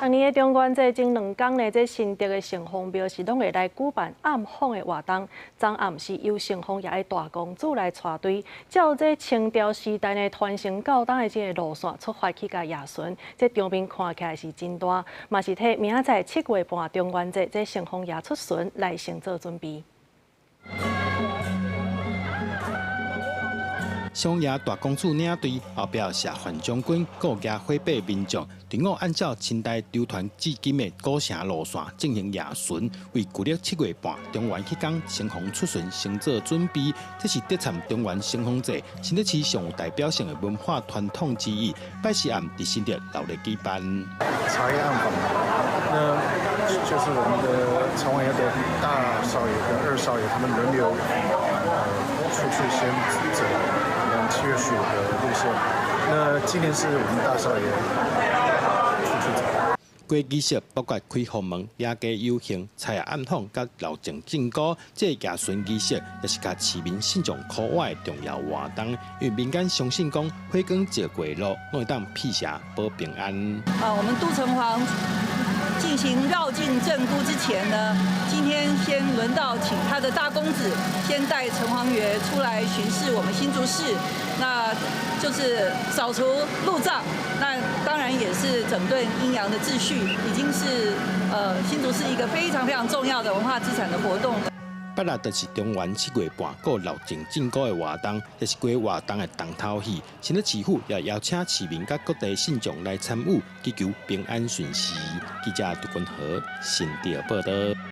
逐年的中元節前兩工呢，這新竹的城隍廟是攏會來舉辦暗訪的活動。昨暗是由城隍爺的大公子來帶隊，照這清朝時代呢傳承到今的這个路線出發去共謁巡，這場面看起來是真大，嘛是替明仔載七月半中元節這城隍爺出巡來先做準備。城隍爺大公子領隊，後壁謝范將軍閣舉火把民眾，隊伍按照清代流傳至今的古城路線進行謁巡，為舊曆七月半中元彼工城隍出巡先做準備。這是特參中元城隍節，新竹市上有代表性的文化傳統之一。拜四暗佇新竹鬧熱舉辦。茶葉暗訪，那就是我們的城隍爺的大少爺跟二少爺，他們輪流出去先走。7月15的路線，那今年是我們大少爺出去走。過儀式包括開封門、夜間遊行、菜仔暗訪、佮繞境正鼓，這个謁巡儀式也是共市民信眾箍倚的重要活動。因為民間相信講，火光照過路，攏會當辟邪保平安。啊，我們都城隍進行繞境正都之前呢，今天先輪到請他的大公子先帶城隍爺出來巡視我們新竹市，那就是掃除路障，那當然也是整頓陰陽的秩序，已經是新竹市一個非常非常重要的文化資產的活動。拜六就是中元七月半，閣繞境正鼓的活動，也是規活動的重頭戲。新竹市府也邀請市民佮各地信眾來參與，祈求平安順遂。記者杜君和新竹報導。